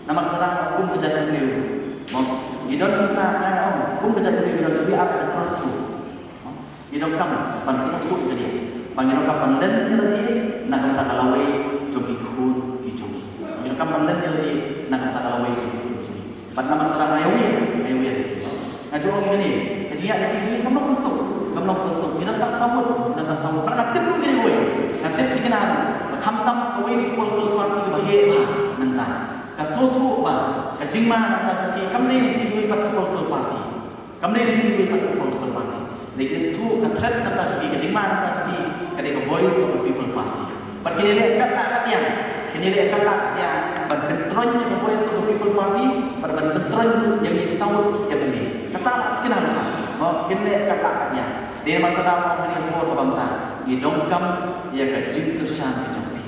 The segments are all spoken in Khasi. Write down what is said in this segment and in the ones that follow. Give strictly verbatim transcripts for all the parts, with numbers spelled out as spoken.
Namar kata kum ka jaitbynriew, mo, ngi don mynta, nga ong, kum ka jaitbynriew ngi don, we are at the crossroad. Mo, ngi donkam ban sngewthuh ïa kane. Ba ngi donkam ban len ïa lade na ka bynta ka lawei jong ki khun ki jong ngi. Ngi donkam ban len ïa lade na ka bynta ka lawei jong ki khun ki jong ngi. Bad namar kata nga ïawer, nga ïawer. Nga ju ong ïa kane, ka jingïaid lynti jong ngi kam long kaba suk, kam long kaba suk. Ngi don tang sawut, ngi don tang sawut. Bad nga tip ruh ïa kane kawei. Nga tip thikna ruh ba khamtam kawei ka political party kaba heh bha mynta, ka sngewthuh ba ka jingma na ka bynta jong ki kam dei na kawei pat ka political party. Kam dei na kawei pat ka political party. Dei ka sngewthuh ka threat na ka bynta jong ki, ka jingma na ka bynta jong ki ka dei ka Voice of the People Party. Bad kin ïaleh katba lah katba ïa, kin ïaleh katba lah katba ïa ban pyntroiñ ïa ka Voice of the People Party bad ban pyntroiñ ruh ïa ngi sawut ki M L A. Kata la thikna ruh. Mo, kin leh katba lah katba ïa. Dei namar kata nga ong ha kane ka por kaba mynta, ngi donkam ïa ka jingkyrshan ka jong phi.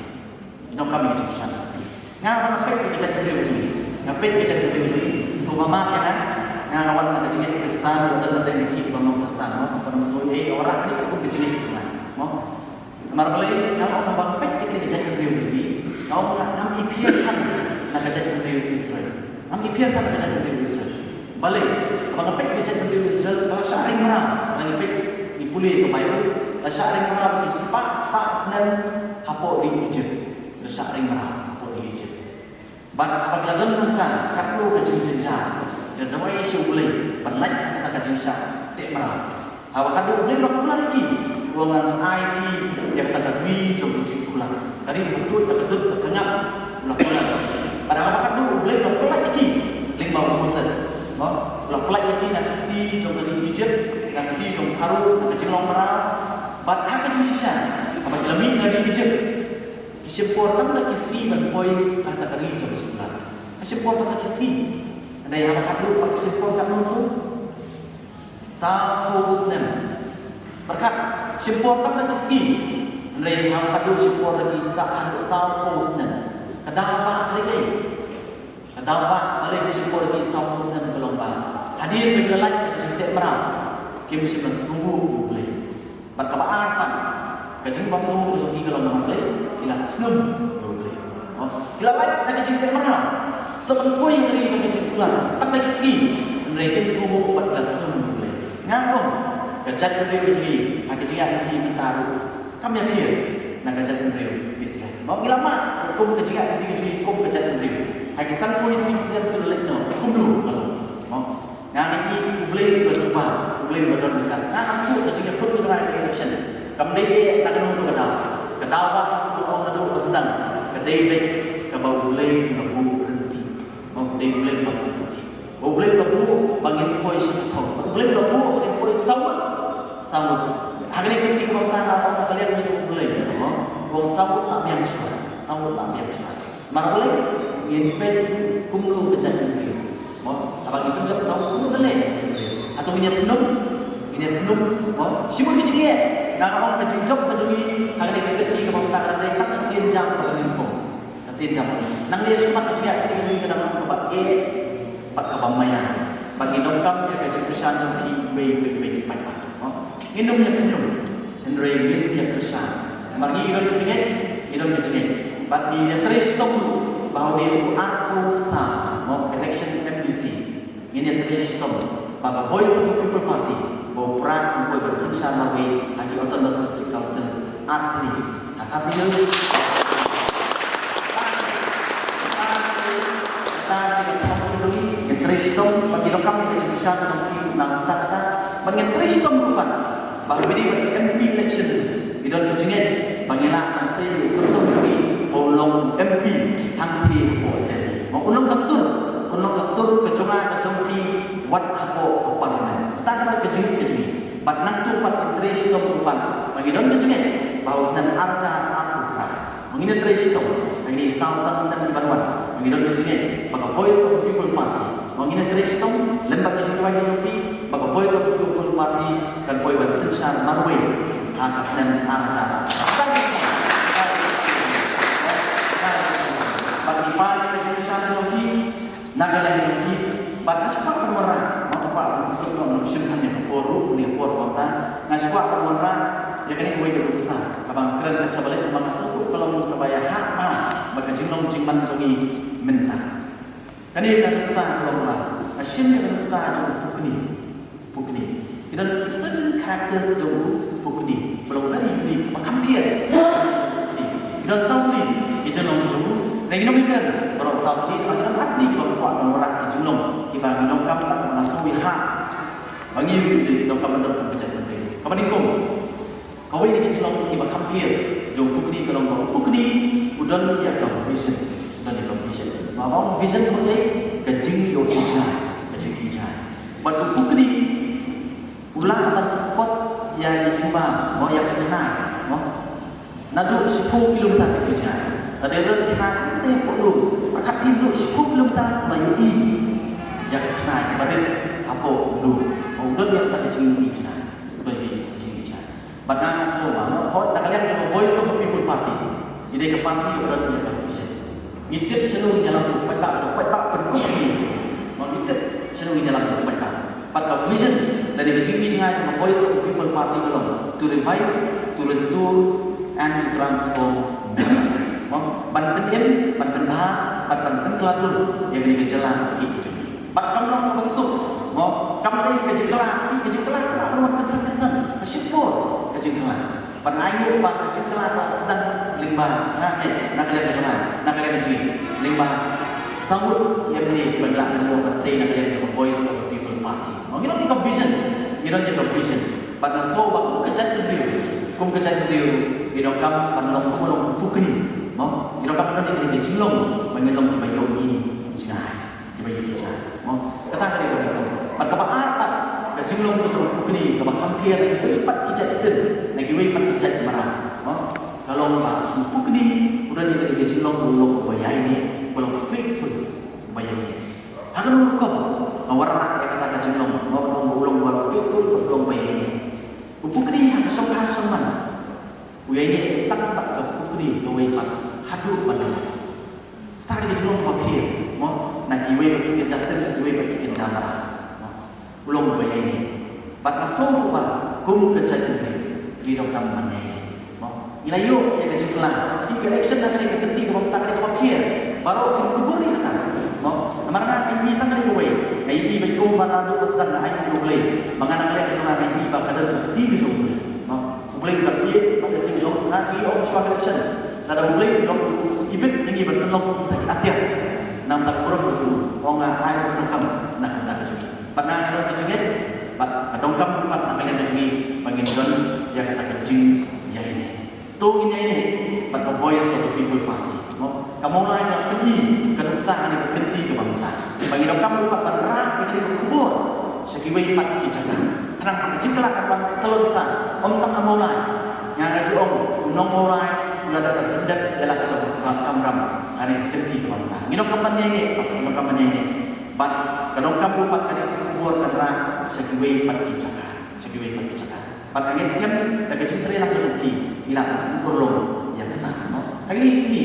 Ngi donkam ïa ka jingkyrshan ka jong phi. Nga ba nga peit ïa ka jaitbynriew jong ngi. Nga peit ïa ka jaitbynriew jong ngi. Sngewbha map ïa nga. Nga, nga wan na ka jingngeit Khristan, nga don na ka jingngeit kiba ym Khristan, mo. Ka ym sngewbha ei, nga wanrah kane ka kum ka jingngeit jong nga, mo. Namar balei, nga ong ba nga peit ïa kane ka jaitbynriew jong ngi. Nga ong nga, ngam ïapher than na ka jaitbynriew Israel. Ngam ïapher than na ka jaitbynriew Israel. Balei, haba nga peit ïa ka jaitbynriew Israel, la shah ring mraw. Haba ngi peit, ngi pule ïa ka Baibl, la shah ring mraw ki spah spah snem hapoh ri Egypt. La shah ring mraw hapoh ri Egypt. Bad haba ki la don nangta, katno ka jingjynjar. Ki la duwai sha U Blei ban lait na kata ka jingshah teh mraw. Haba katno U Blei u la kular ïa ki, u ong, ngan sa ai ïa phi ïa kata ka ri jong ka jingkular, ka ri ba tuid da ka dud ka tngap, u la kular. Bad haba katno U Blei u la pyllait ïa ki lyngba u Moses, mo, u la pyllait ïa ki na ka kti jong ka ri Egypt, na ka kti jong u Pharaoh, na ka jinglong mraw. Bad ha ka jingshisha, haba ki la mih na ri Egypt, ki shim por tang da ki sngi ban poi ha kata ka ri jong ka jingkular. Ki shim por tang da ki sngi. Hynrei haba khadduh pat ki shim por katno to? Sawphew snem. Bad khadduh shim por tang da ki sngi. Hynrei haba khadduh shim por da ki sa-, haduh sawphew snem. Ka daw ba ha ri, ka daw ba, balei ki shim por da ki sawphew snem? Ka long ba hadien ba ki la lait ka jingteh mraw, kim shym la sngewbha ïa U Blei. Bad kaba ar pat, ka jingbym sngewbha ka jong ki ka long namar balei? Ki la thnum ïa U Blei. Mo? Ki la lait da ka jingteh mraw. Sa ban poi ha ka ri jong ka jingkular tang da ki sngi. Hynrei kim sngewbha bad ki la thnum ïa U Blei. Nga ong, ka jaitbynriew ka jong ngi ha ka jingïaid lynti mynta ruh kam ïapher na ka jaitbynriew Israel. Mo, ngi la mad kum ka jingïaid lynti ka jong ngi kum ka jaitbynriew ha ki sanphew tylli ki snem ki la leit noh, kumno ka long? Mo? Nga ngeit U Blei uba jubab, U Blei uba don ryngkat. Nga nga sngewthuh ka jingïakhun ka jong nga ha ka election kam dei eh na kano kano ka daw. Ka daw ba ka ong naduh ba sdang, ka dei beit kaba U Blei u la buh ryntih. Mo, ka dei U Blei u la buh ryntih. Ba U Blei u la buh ba ngin poi shipthong. Ba U Blei u la buh ba ngin poi sawut. Sawut. Ha kane ka kti kaba mynta nga ong na ka liang ka jong U Blei, mo, u ong sawut la biang shuwa. Sawut la biang shuwa. Namar balei? Ngin peit kumno ka jaitbynriew. Mo, haba ngi pynjop sawut kumno ka leh ka jaitbynriew. Hato ngin ïa thnum? Ngin ïa thnum, mo? Shimut ka jingeh. Nga ong ka jingjop ka jong ngi ha kane ka kti kaba mynta ka dang dei tang ka sienjam kaba nyngkong. Ka sienjam. Nangne shakhmat ka jingïaid lynti ka jong ngi ka dang long kaba eh bad kaba maïan. Bad ngi donkam ïa ka jingkyrshan jong phi iwei pa iwei ki paidbah. Mo? Ngin ym ïa khñium. Hynrei ngin ïa kyrshan. Namar ngi don ka jingngeit, ngi don ka jingngeit. Bad ngi ïa trei shitom ruh ba u dei u arphew saw, mo, election M D C. Ngin ïa trei shitom ba ka Voice of the People Party, ba u Prah un poi ban synshar marwei ha ki Autonomous District Council artylli. Ha Khasi Hills. Ngin trei shitom ba ki donkam ïa ka jingkyrshan jong ki na ka bynta kata. Bad ngin trei shitom ruh pat ba haba ïadei bad ka M P election, ngi don ka jingngeit ba ngin lah ban sei ïa u kyrtong jong ngi ba un long M P hangtei hapoh Delhi. Ba un long ka sur, un long ka sur ka jong nga ka jong phi wat hapoh ka Parliament. Kata ka dei ka jingngeit ka jong ngi. Bad nangta pat ngin trei shitom ruh pat ba ngi don ka jingngeit ba ha u snem ar hajar arphew phra, ma ngin ïa trei shitom ha kine ki saw san snem ki ban wan, ma ngi don ka jingngeit ba ka Voice of the People Party, ma ngin ïa trei shitom lem bad ki jingduwai ki jong phi ba ka Voice of the People Party kan poi ban synshar marwei ha ka snem ar hajar. Bad ngi pan ïa ka jingkyrshan jong phi na ka liang jong phi. Bad nga shu kwah ban wanrah, nga kwah ban pynkup, nga ngam shim than ïa ka por ruh, ïa ka por ba mynta. Nga shu kwah ban wanrah ïa kane kawei ka nuksa kaba nga kren, ka sha ba leit, namar nga sngewthuh ka long kaba ïahap bha bad ka jinglong jingman jong ngi mynta. Kane ka nuksa ka long ba nga shim ïa ka nuksa jong u pukni. Pukni. Ki don certain characters jong u pukni ba long very unique, ba kham pher. Ki don saw tylli ki jinglong jong u. Ngi ong ïa kane baroh saw tylli, ba ki don ar tylli kiba kwah ban wanrah ki jinglong kiba ngi donkam, bad nga sngew ïa ha ba ngi ruh ngi donkam ban don kum ka jaitbynriew. Kaba nyngkong, kawei na ki jinglong kiba kham pher jong u pukni ka long ba u pukni u don ïa ka vision. U don ïa ka vision. Ba ong vision ka mut ka jingïohi jngai, ka jingïohi jngai. Bad u pukni u lah ban spot ïa ki jingbam, mo, ïa ka khnai, mo. Naduh shiphew kilometer ka jingïohi jngai. Lada don khnai te hapoh lum, ba kat phi naduh shiphew kilometer ba ïohi ïa ka khnai ba rit hapoh lum. Mo, u don ïa ka jingïohi jngai. U don ïa ka jingïohi jngai. Bad nga sngew ba, mo, hooid na ka liang jong ka Voice of the People Party, ngi dei ka party ba don ïa ka vision. Ngi tip shano ngin ïalam ïa u paidbah, u paidbah pynkup ïa ngi. Mo, ngi tip shano ngin ïalam ïa u paidbah. Bad ka vision lane ka jingïohi jngai jong ka Voice of the People Party ka long to revive, to restore and to transform. Mo, ban pynim, ban pynbha, bad ban pynkylla dur ïa kane ka jylla ka jong ngi. Bad kam long kaba suk, mo, kam dei ka jingkylla, ka jingkylla ka lah ban wan kynsan kynsan, ka shipor ka jingkylla. Bad nga ïohi ba ka jingkylla ka la sdang lyngba nga, eh, na ka liang ka jong nga, na ka liang ka jong ngi, lyngba saw ngut ïa kine kiba ngi lah ban ïoh ban sei na ka liang jong ka Voice of the People Party. Mo, ngi don ïa ka vision, ngi don ïa ka vision. Bad nga sngew ba kum ka jaitbynriew, kum ka jaitbynriew ngi donkam ban long, kum long u pukni. Mo, ngi donkam ban don ïa kine ki jinglong ba ngin long kiba ïohi jngai. Kiba ïohi jngai. Mo, kata ka dei kaba nyngkong. Bad kaba ar pat, ka jinglong ka jong u pukni kaba kham pher na kiwei pat ki jait sim, na kiwei pat ki jait mrad. Mo, ka long ba u pukni u don ïa kane ka jinglong ba u long uba ïaineh, uba long faithful, uba ïaineh. Ha kano ka rukom nga wanrah ïa kata ka jinglong, mo, ba u long uba long faithful, uba long uba ïaineh? U pukni ha ka shongkha shongman u ïaineh tang bad ka pukni kawei pat haduh ban da ïap. Kata ka dei ka jinglong kaba pher, mo, na kiwei pat ki kynja sim, kiwei pat ki kynja mrad. Mo, u long uba ïaineh. Bad nga sngew ruh ba kum ka jaitbynriew ngi donkam ban ïaineh. Mo, ngi la ïoh ïa ka jingkylla. Ïa ka election na kane ka kynti kaba mynta ka dei kaba pher. Baroh kin kubur ïa kata. Mo, namar nga nga ïohi tang kane kawei. Nga ïohi ba kum ba naduh ba sdang nga ainguh ïa U Blei ba nga na ka liang ka jong nga nga ïohi ba ka don ka kti ka jong U Blei. Mo, U Blei u dang ïeit bad u sngewthuh ïa nga, ngi ong shuwa ka election. Lada U Blei u dang ibit ïa ngi ban pynlong kita ki atiar na ka bynta ka burom ka jong u, ong nga ai u donkam na ka bynta ka jong ngi. Bad nga nga don ka jingngeit bad nga donkam pat na ka liang ka jong ngi ba ngin don ïa kata ka jingïaineh. To ngin ïaineh bad ka Voice of the People Party. Mo, ka Mawlai ka la pyni ka nuksa kane ka kynti kaba mynta ba ngi donkam pat ban rah ïa kane ka khubor sha kiwei pat ki jaka. Khnang ba ka jingkylla kan wan salonsar, ym tang ha Mawlai. Nga nga ju ong u nong Mawlai u la dep ban pyndep ïa la ka jong ka kamram ha kane ka kynti kaba mynta. Ngi donkam ban ïaineh pat, ngi donkam ban ïaineh. Bad ka donkam pat kane ka khubor kan rah sha kiwei pat ki jaka, sha kiwei pat ki jaka. Bad nga ngeit skhem da ka jingtrei lang ka jong phi ngi lah ban urlong ïa kata, mo. Ha kine ki sngi